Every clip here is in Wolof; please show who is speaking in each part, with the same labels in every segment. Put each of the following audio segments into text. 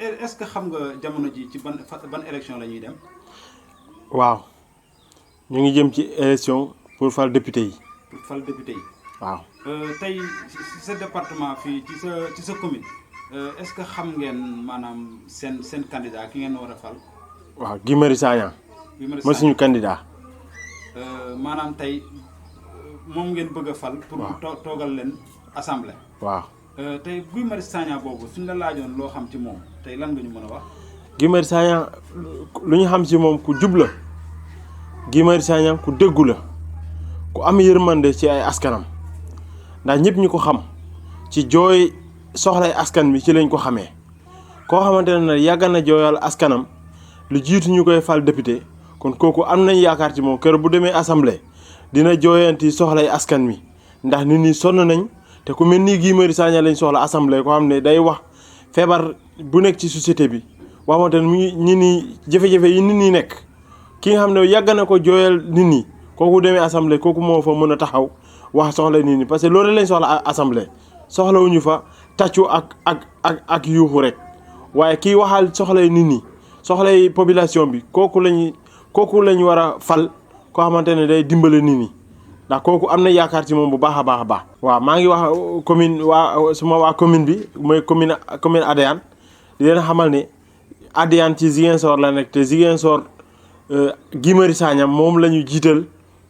Speaker 1: est-ce que xam nga jamono ji ci ban élection la ñuy dem.
Speaker 2: waaw ñu ngi jëm ci élection pour fal député yi.
Speaker 1: pour fal député yi.
Speaker 2: waaw.
Speaker 1: tey ci sa département fii ci sa commune est-ce que xam ngeen maanaam seen candidat ki ngeen war a fal.
Speaker 2: waaw Guy Marius Sagna. mooy suñu candidat.
Speaker 1: maanaam tey moom ngeen bëgg a fal. pour toogal leen assemblée.
Speaker 2: waaw.
Speaker 1: tey Guy Marius Sagna boobu suñ la laajoon loo xam ci moom tey lan nga ñu mën a wax.
Speaker 2: Guy Marius Sagna lu ñu xam ci moom ku jub la. Guy Marius Sagna ku dëggu la. ku am yërmande ci ay askanam. ndax ñëpp ñu ko xam ci jooy soxlay askan bi ci lañ ko xamee. koo xamante ne yàgg na jooyal askanam lu jiitu ñu koy fal député kon kooku am nañ yaakaar ci moom kër bu demee assemblée dina jooyanti soxlay askan wi ndax nit ñi sonn nañ te ku mel ni Guy Marius Sagna lañ soxla assemblée koo xam ne day wax feebar bu nekk ci société bi waxante ne mu ngi nit ñi jafe-jafe yi nit ñi nekk ki nga xam ne yàgg na ko jooyal nit ñi kooku demee assemblée kooku moo fa mën a taxaw wax soxla nit ñi parce que loolu lañ soxla assemblée soxlawuñu fa tàccu ak yuuxu rek waaye kii waxal soxlay nit ñi soxlay population bi kooku lañ war a fal koo xamante ne day dimbale nit ñi ndax kooku am na yaakaar ci moom bu baax a baax a baax. waaw maa ngi wax commune waa commune bi mooy commune Adéane di leen xamal ne Adéane ci Ziguinchor la nekk te Ziguinchor Guy Marius Sagna moom la ñu jiital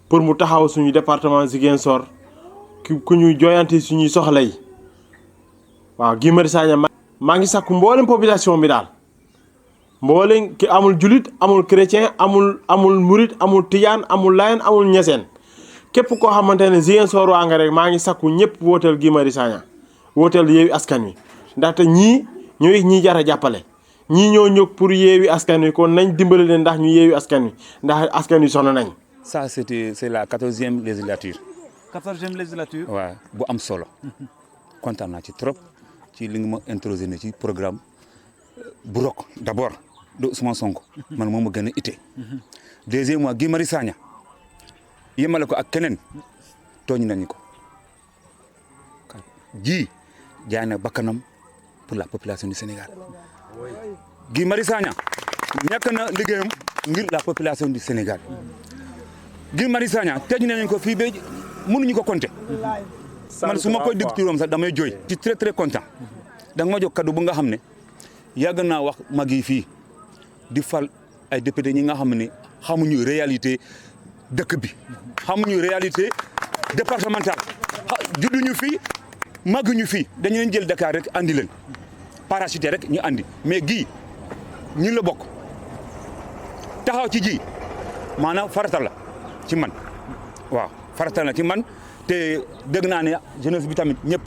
Speaker 2: pour mu taxaw suñu département Ziguinchor ku ñu jooyanti suñuy soxla yi waaw Guy Marius Sagna maa ngi sakku mboolem population bi daal mboolem ki amul julit amul chrétien amul murit amul tijaan amul layen amul ñeseen képp koo xamante ne Ziguinchor waa nga rek maa ngi sakku ñëpp wooteel Guy Marius Sagna wooteel Yewwi Askan Wi ndaxte ñii jar a jàppale ñii ñoo ñëw pour Yewwi Askan Wi kon nañ dimbale leen ndax ñu Yewwi Askan Wi ndax askan wi sonn nañ.
Speaker 3: Ça c'est la 14e législature.
Speaker 1: 14e législature.
Speaker 3: waaw bu am solo. kontaan naa ci trop ci li nga ma introsé ci programme bu rok d'abord de Ousmane Sonko. man moom ma gën a ite. deuxièmement Guy Marius Sagna yemale ko ak keneen tooñ nañu ko ji jaay na bakkanam pour la population du Sénégal. Guy Marius Sagna ñàkk na liggéeyam ngir la population du Sénégal. Guy Marius Sagna tëj nañu ko fii ba mënuñu ko compter man su ma koy dégg turam sax damay jooy. je suis très très content da nga ma jox kaddu bu nga xam ne yàgg naa wax mag yi fii di fal ay député ñi nga xam ne xamuñu réalité dëkk bi xamuñu réalité départementale judduñu fii màgguñu fii dañu leen jël Dakar rek andi leen parachuté rek ñu andi mais Guy ñun la bokk taxaw ci ji maanaam farata la ci man waaw farata la ci man te dégg naa ne jeunesse bi tamit ñëpp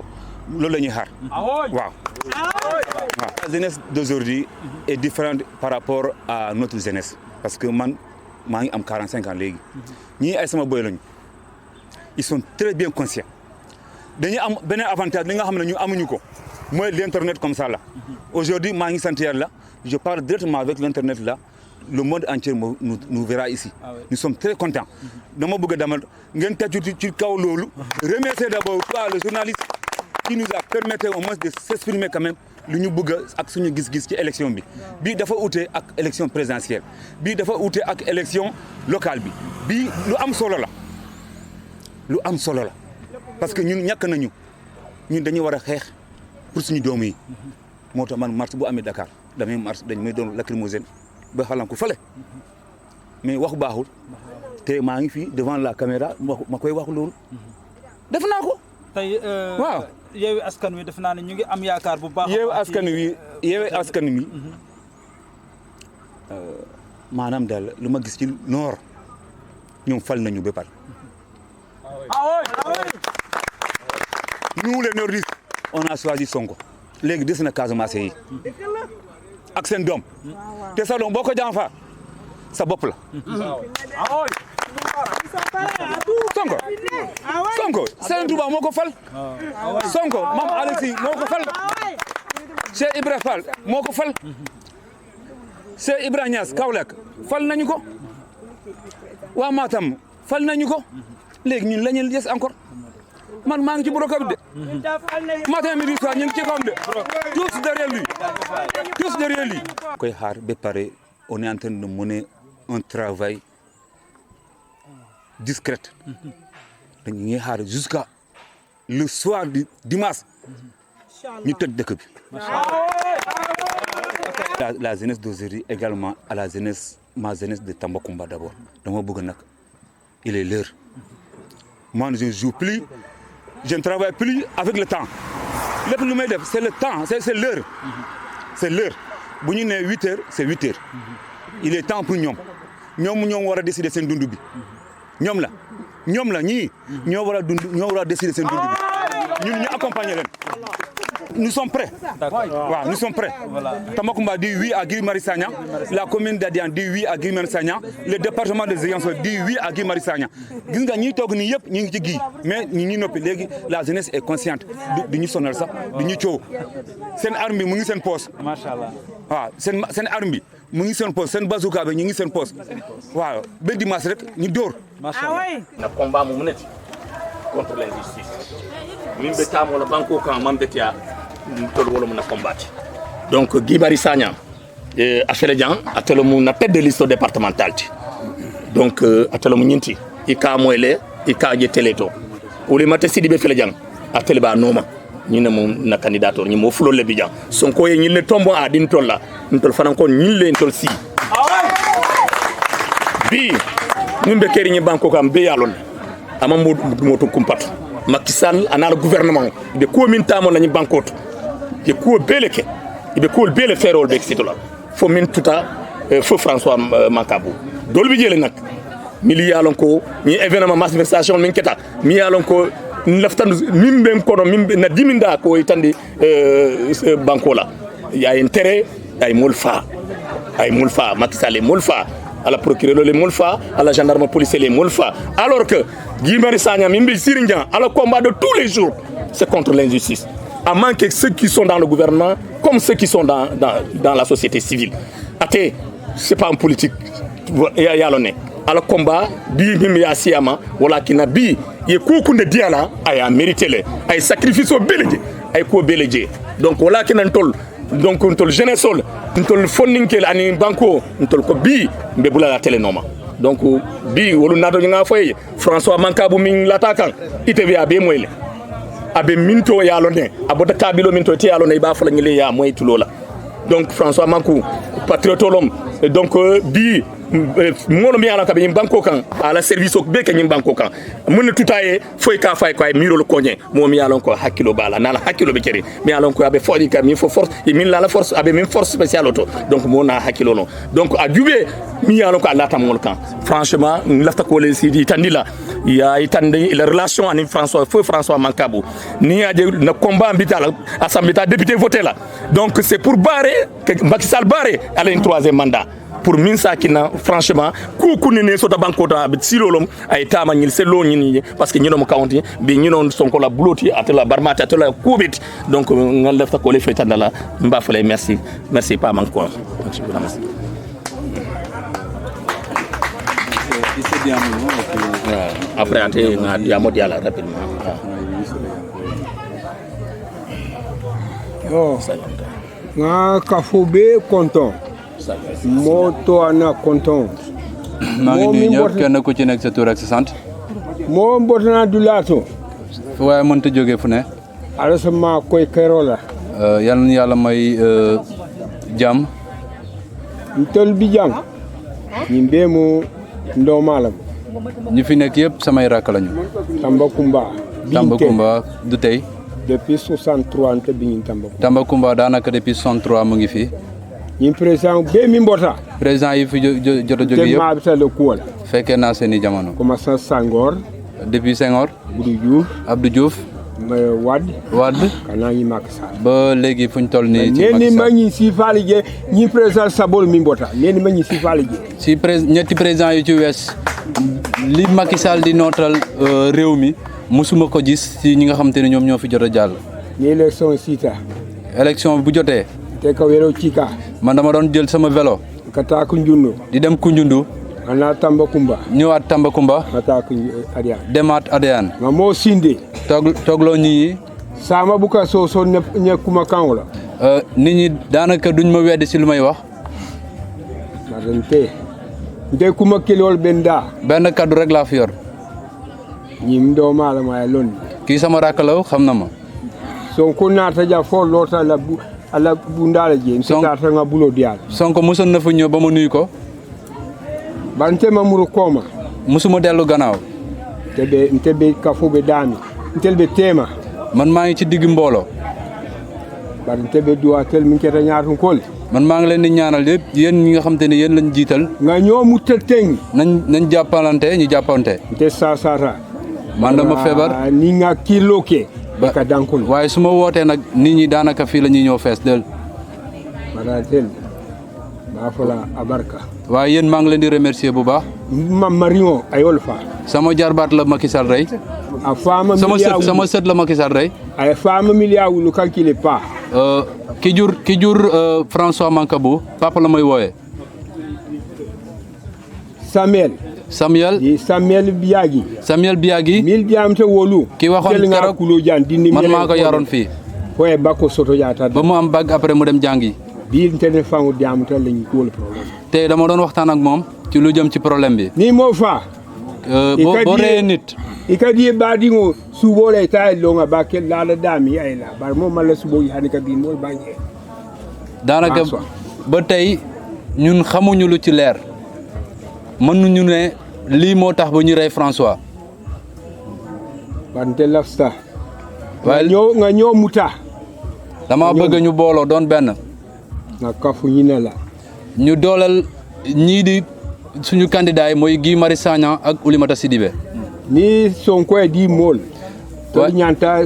Speaker 3: loolu la ñuy xaar waaw. La jeunesse d'aujourd'hui est différente par rapport à notre jeunesse parce que man maa ngi am 45 ans léegi ñii ay sama boy lañu ils sont très bien conscients dañuy am beneen avantage li nga xam ne ñu amuñu ko mooy l'internet comme ça là. Aujourd'hui maa ngi sant Yàlla je parle directement avec l'internet là. Le monde entier nous verra ici. Ah oui. Nous sommes très contents. Dama bëgg a demal ngeen tàccu ci kaw loolu. Remercier d'abord toi le journaliste qui nous a permis au moins de s'exprimer quand même lu ñu bëgg ak suñu gis-gis ci élection bi. Bii dafa ute ak élection présidentielle. Bii dafa ute ak élection locale bi. Bii lu am solo la. Lu am solo la. Parce que ñun ñàkk nañu ñun dañuy war a xeex pour suñu doom yi. Moo tax man marche bu amee Dakar damay marche dañ may doon lacrymogène. ba xalan ko fale mais wax baaxul te maa ngi fii devant la caméra ma koy wax loolu def naa ko.
Speaker 1: tey
Speaker 3: waaw
Speaker 1: Yewwi Askan Wi def naa ne ñu ngi am yaakaar bu baax.
Speaker 3: Yewwi Askan Wi maanaam daal lu ma gis ci noor ñoom fal nañu ba pare. nous les nordistes on a choisi Sonko léegi des na Casamance yi. ak seen doom te sa doom boo ko jànfaa sa bopp la. Sonko Serigne Touba moo ko fal. Sonko Mame Alexis moo ko fal. Cheikh Ibra Fall moo ko fal. Cheikh Ibra Niass Kaolack fal nañu ko. waa Matam fal nañu ko léegi ñun la ñu des encore man maa ngi ci broca bi de matin midi soir ñu ngi ci kawam de tous derrière lui tous derrière lui koy xaar ba pare on est en train de mener un travail discret dañu ngi xaar jusqu'à le soir du dimanche ñu tëj dëkk bi la jeunesse d'aujourd'hui également à la jeunesse ma jeunesse de Tambacounda d'abord dama bëgg nag il est l'heure moi je ne joue plus je ne travaille plus avec le temps lépp lu may def c'est le temps c'est l'heure c'est l'heure bu ñu nee 8 heures c'est 8 heures il est temps pour ñoom war a décider seen dund bi ñoom la ñii ñoo war a décider seen dund bi ñun ñu accompagner leen nous sommes prêts. Wow, nous sommes prêts. Tambacounda dit oui à Guy Marius Sagna, la commune d'Adiane dit oui à Guy Marius Sagna, le département de Ziguinchor dit oui à Guy Marius Sagna. Gis nga ñi toog nii yëpp ñu ngi ci Guy mais ñi noppi léegi la jeunesse est consciente du ñu sonal sax du ñu coow seen arme bi mu ngi seen poche.
Speaker 1: Macha Allah.
Speaker 3: waaw seen arme bi mu ngi seen poche seen bazooka bi ñu ngi seen poche waaw ba dimanche rek ñu dóor.
Speaker 1: Macha Allah.
Speaker 4: Na combat mu muneti contre l'injustice. Min be tamo la banko kan man be tiya tol wala mun combattre. Donc Guy Marius Sagna affaire Jean atelo mu na tête de liste départementale. Donc atelo mu nyinti ika moyle ika je teleto. Ole mate Sidibé Fele Jean atele ba noma ñine mo na candidature ñi mo fulo le bijan Sonko ye ñille tombo a din tolla ntol fanan ko ñille ntol si bi nimbe keri ñi banko kam be yalon ama moto kumpatu Macky Sall ana le gouvernement de ko min tamo lañu bankoto de ko beleke be ko bele ferol be sitola fo min tuta fo François Mancabou dolbi jele nak mili yalon ko ni événement manifestation min keta mi yalon ko laftan min ben kono min na diminda ko itandi banko la ya intérêt ay mulfa Macky Sall mulfa à la procureure les mulfa à la gendarme policier les mulfa alors que Guy Marius Sagna mimbi Sirindian à le combat de tous les jours c'est contre l'injustice à manquer ceux qui sont dans le gouvernement comme ceux qui sont dans la société civile até c'est pas un politique yalone à le combat bi mimbi asiyama wala kinabi ye kukunde diala ay mérité le ay sacrifice au belé ay ko belé donc wala kinan tol donc ntol jeunesse sol ntol fondinkel ani banko ntol ko bi mbe bula la télé noma donc bi wolu nado nga foye François Mancabou min latakan itevi abe moyle abe minto yalone abota kabilo minto ti yalone ba fala ngile ya moy tulola donc François Mancabou patriotolom donc bi mono mi ala ka be banko kan ala service be ka nyim banko kan mun tutaye foy ka fay ko ay miro le kogne mo mi ala ko hakilo bala nala hakilo be keri mi ala ko abe fodi ka mi fo force e min la force abe min force spéciale auto donc mo na hakilo non donc a djubé mi ala ko ala tam kan franchement lafta ko le sidi tandila ya itande la relation ani François Mancabou ni a na combat ambital assemblée député voté là donc c'est pour barrer que Macky Sall barrer à une troisième mandat pour min sakina franchement ku kunene sota banko ta be silolom ay tama ñil selo ñini parce que ñino mo kawndi bi ñino Sonko la bloti atela barmata atela kubit donc ngal lefta ko le fetandala mba fale merci pas manko après ante na ya modiala rapidement
Speaker 5: oh nga kafobe content moto ana content
Speaker 6: maa ngi nuyu ñëpp kenn ku ci nekk sa tur ak sa sant
Speaker 5: mo mbotna du lato
Speaker 6: fu waaye mënta jógee fu ne
Speaker 5: ala sama koy kerola
Speaker 6: yal na yàlla may jàmm
Speaker 5: ntol bi jàng ñimbe mo ndomalam
Speaker 6: ñi fi nekk yëpp samay rakk lañu Tambacounda du tey
Speaker 5: depuis 63 ante bi ñu
Speaker 6: Tambacounda daanaka depuis 63 mu ngi fi
Speaker 5: ñi président be mi mbota
Speaker 6: président yi fi jot a jóge yëpp
Speaker 5: ma abita le kuwal
Speaker 6: fekkee naa seeni jamono
Speaker 5: commençant Senghor
Speaker 6: depuis Senghor Abdou Diouf Wade
Speaker 5: kana ñi Macky Sall
Speaker 6: ba léegi fuñ toll nii ci
Speaker 5: Macky Sall ma ñi si faali je ñi président Sabol mi mbota neni ma ñi si faali je
Speaker 6: si ñetti président yu ci wees li Macky Sall di nootal réew mi musuma ko gis ci ñi nga xamante ne ñoom ñoo fi jot a jàll
Speaker 5: ni élection sita
Speaker 6: élection bu jotee
Speaker 5: te ko wéro cika
Speaker 6: man dama doon jël sama vélo
Speaker 5: kata Koundioundo
Speaker 6: di dem Koundioundo
Speaker 5: ana Tambacounda
Speaker 6: ñëwaat Tambacounda
Speaker 5: kata Adiane
Speaker 6: demaat Adiane
Speaker 5: ma mo sinde
Speaker 6: toogloo ñii
Speaker 5: sama bu ka so ne kuma kan la
Speaker 6: nit ñi daanaka duñ ma weddi si lu may wax
Speaker 5: marante nde kuma kelol benda
Speaker 6: benn kaddu rek laa fi yor
Speaker 5: ñim do mala may lon
Speaker 6: kii sama rakk la xam na ma
Speaker 5: Sonko naata ja fo lota la bu ala bu ndala je nta nga bulo dial
Speaker 6: Sonko mosoon na fa ñëw ba ma nuyu ko
Speaker 5: bante mamuru koma
Speaker 6: mosuma dellu gannaaw
Speaker 5: ntebe kafobe dami ntelbe tema
Speaker 6: man maa ngi ci digg mbooloo
Speaker 5: bar ntebe duwa tel min keta ñaatu kol
Speaker 6: man maa ngi leen di ñaanal yëpp yéen ñi nga xam te ne yéen lañ jiital
Speaker 5: nga ñoomu teng
Speaker 6: nañ jàppalante ñu jàppante
Speaker 5: nte sasara
Speaker 6: man dama feebar
Speaker 5: ni nga kiloke ka dankul
Speaker 6: waaye su ma wootee nag nit ñi daanaka fii la ñuy ñëw fees del
Speaker 5: bara tel ma fala abarka
Speaker 6: waaye yéen maa ngi leen di remercier bu baax
Speaker 5: ma marion ayol fa
Speaker 6: sama jarbaat la Macky Sall rey
Speaker 5: a fama
Speaker 6: sama sët la Macky Sall rey
Speaker 5: ay fama milia wulu calculer pas
Speaker 6: ki jur François Mancabou papa la may wooyee
Speaker 5: Samuel
Speaker 6: Biagi
Speaker 5: mil biam te wolu
Speaker 6: ki waxoon keroog
Speaker 5: kulo jan dindi
Speaker 6: man maa ko yaroon fii
Speaker 5: foye bako soto jaata
Speaker 6: ba mu am bag après mu dem jàngi
Speaker 5: bi intene fangu diam te lañ ko wol problème
Speaker 6: tey dama doon waxtaan ak moom ci lu jëm ci problème bi
Speaker 5: ni moo fa
Speaker 6: boo reyee nit
Speaker 5: ikadi badingo subo le tay longa bakel la dami ay la bar mo mala subo yi hanika bi mo bañe
Speaker 6: daanaka ba tey ñun xamuñu lu ci leer mënuñu ne lii moo tax ba ñu rey François
Speaker 5: bante lafsta
Speaker 6: waaye
Speaker 5: nga ñoo muta
Speaker 6: dama bëgg ñu booloo doon benn
Speaker 5: nga kafu ñi ne la
Speaker 6: ñu dooleel ñii di suñu candidat yi mooy Guy Marius Sagna ak Oulimata Sidibé
Speaker 5: ni Sonko e di mool to ñanta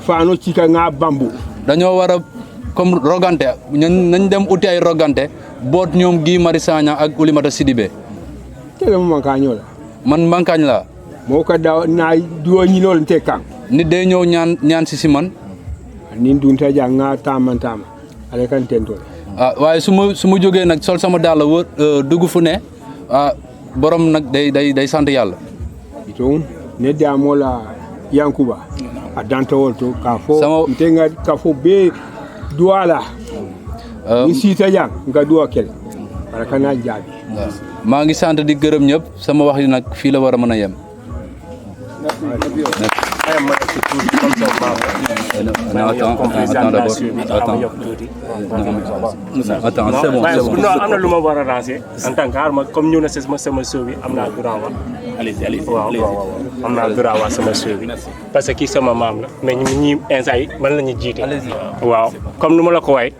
Speaker 5: faano ci ka nga bambu
Speaker 6: dañoo war a comme rogante nañ dem uti ay rogante boot ñoom Guy Marius Sagna ak Oulimata Sidibé
Speaker 5: tele mo mankaño la
Speaker 6: man mankaañ la
Speaker 5: moo ko daw na duwo ñi lool te kan
Speaker 6: nit day ñëw ñaan si man
Speaker 5: nin dunta ja nga tama ale kan tento
Speaker 6: waaye su ma jógee nag sol sama dàll wër dugg fu ne borom nag day sant yàlla
Speaker 5: ito ne damo la yankuba a danta wolto ka fo ntenga ka fo be duwala ni sita jang nga duwa kel para kana jaabi
Speaker 6: maa ngi sant di gërëm ñëpp sama wax yi nag fii la war a mën a yem
Speaker 7: attends c'est bon non am na lu ma war a lancer en tant que arma comme ñëw na sama show bi am naa droit wax allez waaw am naa droit wax sama show bi parce que kii sama maam la mais ñi instant yi man la ñu jiite waaw comme nu ma la ko waay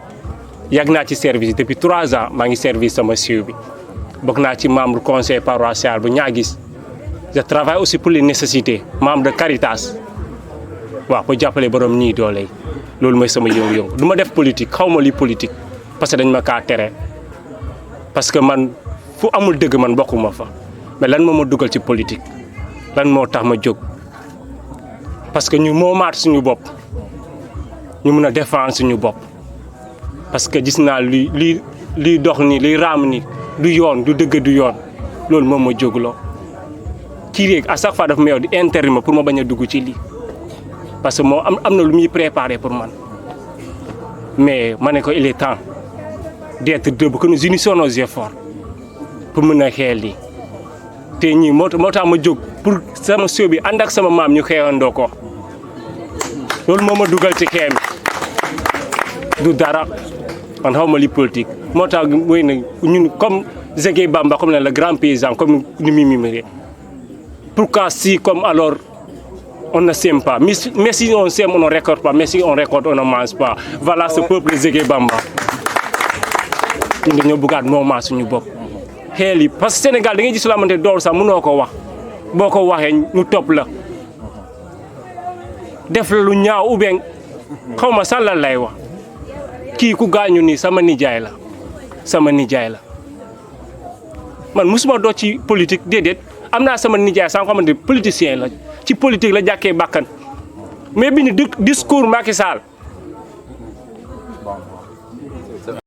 Speaker 7: yàgg naa ci service depuis 3 ans maa ngi service sama show bi bokk naa ci membre conseil paroissial bu Niaguis je travaille aussi pour les nécessités membre de Caritas waaw pour jàppale borom ñii doole loolu mooy sama yëngu-yëngu du ma def politique xaw ma li politique parce que dañ ma kaa tere parce que man fu amul dëgg man bokkuma fa mais lan moo ma dugal ci politique lan moo tax ma jóg parce que ñu moomaat suñu bopp ñu mun a défendre suñu bopp parce que gis naa liy dox ni liy raam ni du yoon du dëgg du yoon loolu moom ma jógloo kii réeg à chaque fois daf ma yow di interdire ma pour ma bañ a dugg ci lii parce que moo am na lu muy préparé pour man mais ma ne ko il est temps d'être debout que nous unissons nos efforts pour mën a xeex lii te ñii moo tax ma jóg pour sama show bi ànd ak sama maam ñu xeexandoo ko loolu moo ma dugal ci xeex mi du dara man xaw ma li politique moo tax mooy ne ñun comme Zégué Bamba comme le grand paysan comme ni Mimi pourquoi si comme alors on ne s'aime pas mais si on s'aime on ne récolte pas mais si on récolte on ne mange pas voilà ce peuple Zégué Bamba ñun dañoo bëggaat moment suñu bopp xeel yi parce que Sénégal da ngay gis lamante door sax mënoo ko wax boo ko waxee ñu topp la def la lu ñaaw ou bien xaw ma sax lan lay wax kii ku gaañu nii sama nijaay la man musuma doo ci politique déedéet am naa sama nijaay sax nga xamante politicien la ci politique la jàkkee bakkan mais bi ni discours Macky Sall